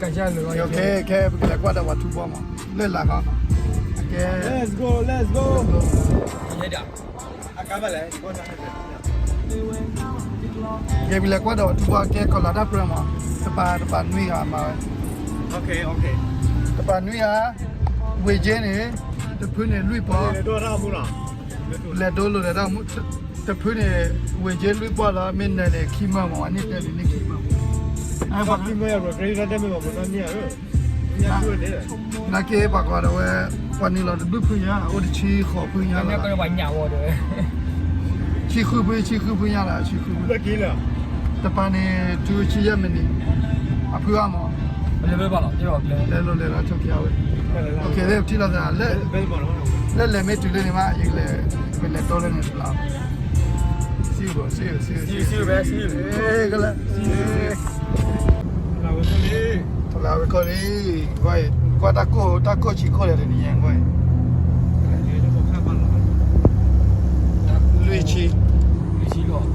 ခဲ ခဲ ပကလဲၤကွၢ်ဒီးပှၤထူဘီမး လၢလာ်ခီ ကဲ Let's go, let's go. ကဲ ပလဲၤကွၢ်ဒီးပှၤထူဘီ ကဲ ကီၤလၤတၢ်ပြၢမး တပၤ တပၤနွံဂၤမၤဝဲ တပၤနွံဂၤ ဝ့ၢ်က့န့ၣ် တဖုန့ၣ်လွံၢ်ပီၢ် လဲၤဒိလိာ်ဒီးတၢ်မူ တဖုန့ၣ် ဝ့ၢ်က့လွံၢ်ပီၢ်လီၤ မ့ၢ်နၤန့ၣ် ခံမၢမး ဝဲန့ၣ်တဲန့ၣ်န့ၣ်ခံမၢမး နာ်က့ပှၤကွၢ်ဒီးဝဲ ပှၤနုာ်လီၤတဘျုးဖုညါ အိၣ်တဆံဃိးဖုညါလီၤ ဆံဃုဖု ဆံဃုဖုညါလီၤ ဆံဃုဖု တပၤန့ၣ် တုၤဆံယဲၢ်မံးနံး အဖုအါမး လဲၤလိာ်လဲၤလီၤဆိက့ၤအဝဲ ထံၣ်လိာ်သး လၢလဲၤမ့ၢ်တုၤလၢန့ၣ်မး ယကလဲၤ ပလဲၤတိလၢန့ၣ်တဘျီ see you bro, see you, see you, see you, see you, see you, ကလၢ ထီၣ်လၢ record လံ ကွၢ်တၢ်ကိၢ် တၢ်ကိၢ်ဆံးခိၣ်လဲၣ်တနံၤညါကွၢ် လွံၢ်ဆံ လၢတၢ်ချၢန့ၣ် လွံၢ်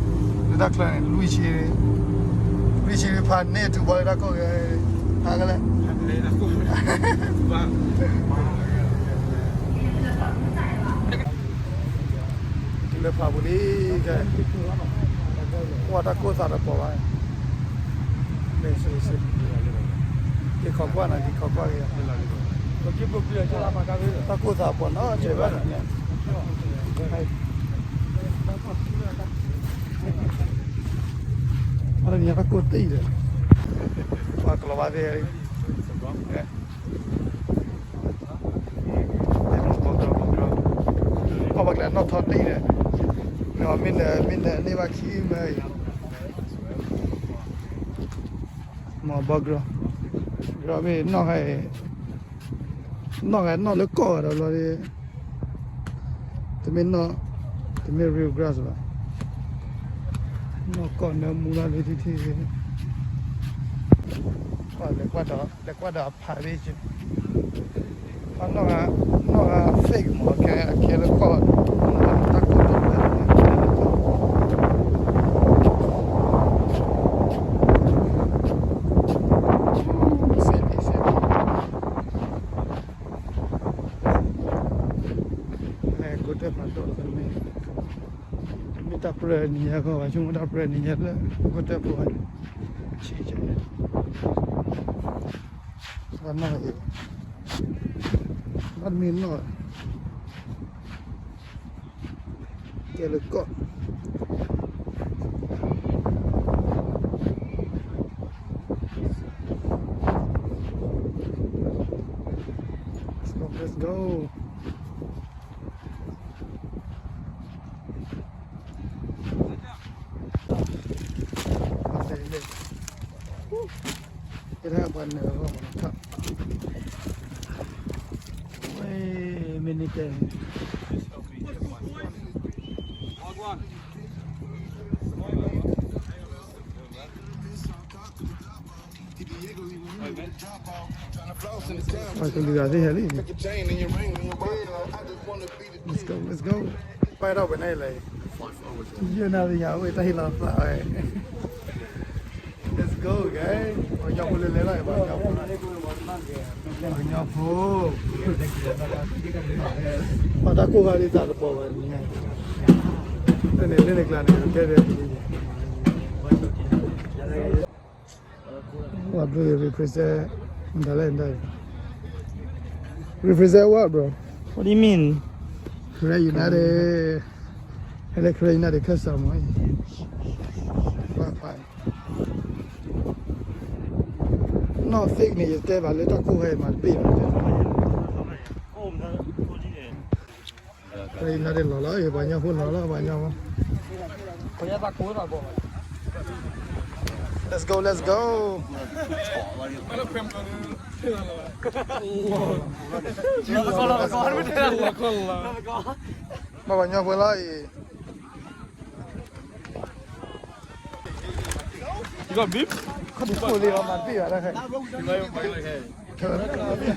ဆံ လွံၢ်ဆံဖးန့ၢ်ထူဘီလၢတၢ်ကိၢ်ဂ့ၤ ဖးကလဲၣ် တုၤလၢဖးပူၤလံ ကဲ ကွၢ်တၢ်ကိၢ်သးတပီၤဘၣ် မ့ၢ်စ့စ့ က့ၤခိးကွၢ်နၤ က့ၤခိးကွၢ်က့ၤ တၢ်ကိၢ်သးပီၤနီတစဲးဘၣ်န့ၣ် အတနံၤတၢ်ကိၢ်သံဒီး ပှၤကလီၤဘၣ်သ့ၣ် ပှၤကလဲၤနီၣ်ထီၣ်တံၢ်ဒီး မ့ၢ်မ့ၢ်န့ၣ် မ့ၢ်န့ၣ် န့ၢ်ဘၣ်ခံမၢအံၤ မ့ၢ်ဘီကရၢ ကရၢမ့ၢ်နီၣ်ဟဲ နီၣ်ဟဲနီၣ်လၢကီၢ်ဒီးဘျီ တမ့ၢ်နီၣ် တမ့ၢ် real grass ဘၣ် နီၣ်ကီၢ်နၢမူလၢလံထံထံ လဲၤကွၢ်ဒီး လဲၤကွၢ်ဒီးအဖးဘ့ၣ်က့ အနီၢ်ဂၤ နီၢ်ဂၤ fake မး ကဲ အခဲလၢကီၢ် တၢ်ကိၢ်တၢ်ဘၢ စဲးလံ စဲးလံ လဲၤကိးတၢ်ဖးဒိၣ် တမ့ၢ် တမ့ၢ်တၢ်ပြၢနံၤညါခီ ပှၤဆိကမိၣ်တၢ်ပြၢနံၤညါလၢ ကိးတၢ်ဖိ ဆံးကဲ ဘၣ်နီၣ်အံၤ ဘၣ်တမ့ၢ်နီၣ် ကဲလၢကီၢ် Let's go, let's go. မ့� ပှၤကလုာ်အသ့ၣ်ဟဲလံ Let's go, let's go. ပၢ်ထီၣ်ပှဲၤန့ၣ်လဲၣ် ယနၤသ့ၣ်ညါ ဝဲတၢ်ဟ့ၣ်လီၤသးဝဲ Let's go, guys. ပှၤကညီဖိလဲၤလဲၤလီၤ ပှၤကညီဖိ ပှၤကညီဖိ ပှၤတၢ်ကိၢ်ဂၤဒ်သးတပီၤဘၣ်န့ၣ် လၢန့ၣ်လၢန့ၣ်ကျါန့ၣ် ကဲဒဲး What do you represent? Represent what, bro? What do you mean? Karen United. Hello, Karen United customer. Bye bye. နီၣ် fake န့ၣ် ယတဲဘၣ်လၢတၢ်ကိၢ်ဝဲမၤတဘ့ၣ်ဘၣ် Karen United လီၤလီၤ ပှၤကညီဖိလီၤလီၤ ပှၤကညီဖိ Let's go, let's go. Let's go. ဘၣ်ပှၤကညီဖိလီၤအံၤ You got beef? ခီၣ်ဒုးခိၣ်လံ မၤတဘ့ၣ်ဘၣ်တခါ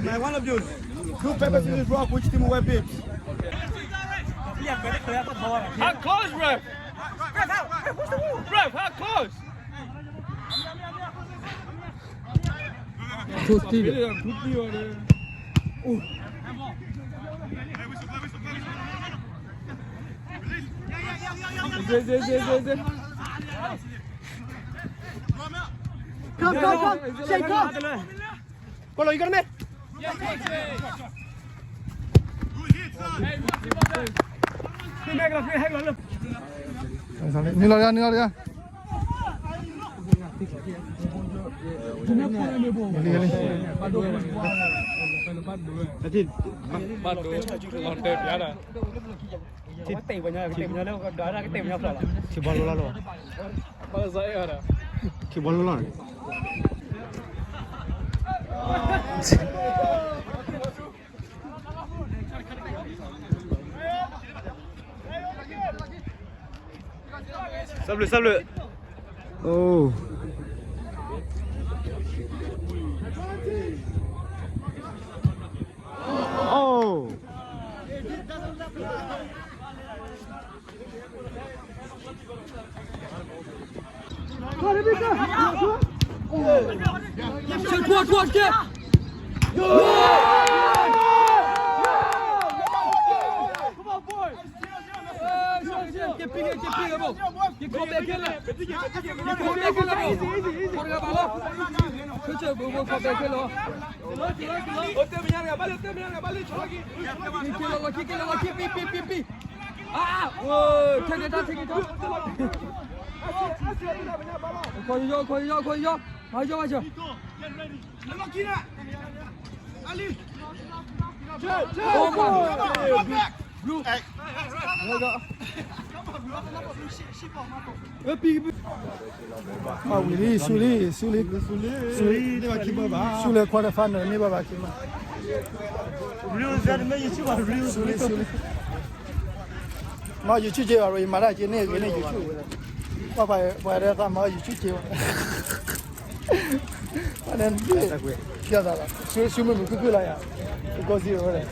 Man, one of you. Two pepper season rock, which team will wear bibs? How close, ref? Ref, how close? Go, Steven. Come, come, come. Shane, come. Follow, you got me? Ni lo ya, ni lo ya. Ni lo ya. က့ၤဘီလူလၢ်လီၤ. က့ၤဘီလူလၢ်လီၤ. စၢဘျုး စၢဘျုး. အိၣ် အိၣ်. ခွါယီၤ ခွါယီၤ ခွါယီၤ မၤယီၤ မၤယီၤ. Oh my. Blue. ဝံၤလံ ဆူလံ ဆူလံ ဆူလံ ဆူလံ quarter final န့ၢ်ဘၣ်ဘၣ်က့ၤမး ဆူလံ ဆူလံ မ့ၢ် YouTube က့ၤဘၣ် ယမၤတၢ်က့ၤန့ၢ် က့ၤန့ၢ် YouTube ဝဲ ပှၤ ပှၤဒီးသးမၤ YouTube က့ၤဘၣ် ပှၤန့ၣ် ဖျါသးလီၤ ဆူ ဆူမုၢ်မုၢ်ခုၣ်ခုၣ်လီၤယၤ ကီၢ်စံၣ်ဝဲဒၣ်